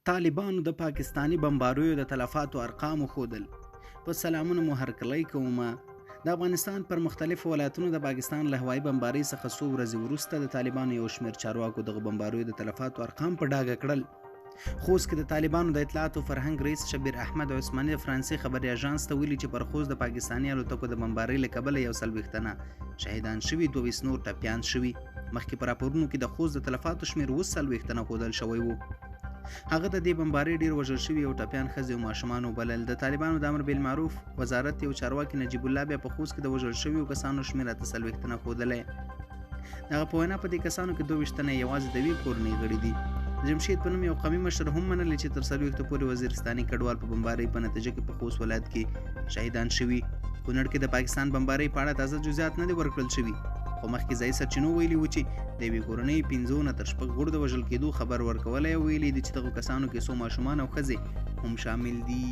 طالبانو د پاکستاني بمباریو د تلفاتو ارقام وښودل. په سلامونو مو هرکلی کوم. د افغانستان پر مختلفو ولایتونو د پاکستان له هوایي بمبارۍ څخه څو ورځې وروسته د طالبانو یو شمېر چارواکو دغو بمباریو د تلفاتو ارقام په ډاګه کړل. خوست کې د طالبانو د اطلاعاتو فرهنګ رئیس شبیر احمد عثماني د فرانسې خبري اژانس ته ویلي چې پر خوست د پاکستاني الوتکو د بمبارۍ له کبله 41 تنه شهیدان شوي، 22 نور ټپیان شوي. مخکې په راپورونو کې د خوست د تلفاتو شمېر 47 تنه ښودل شوی و. هغه د دې بمبارۍ ډېر وژل شوي او ټپیان ښځې او ماشومان وبلل. د طالبانو د امر بالمعروف وزارت یو چارواکي نجیب الله بیا په خوست کې د وژل شویو کسانو شمېر 48 تنه ښودلی. د هغه په وینا په دې کسانو کې 22 تنه یوازې د یوې کورنۍ غړي دي. جمشید په نوم یو قومي مشر هم منلې چې تر 40 پورې وزیرستاني کډوال په بمبارۍ په نتیجه کې په خوست ولایت کې شهیدان شوي. کونړ کې د پاکستان بمبارۍ په اړه تازه جزئیات نه دي ورکړل شوي، خو مخکې ځایي سرچینو ویلي وو چې د یوې کورنۍ 5 نه تر 6 غړو د وژل کېدو خبر ورکولی او ویلي دي چې دغو کسانو کې څو ماشومان او ښځې هم شامل دي.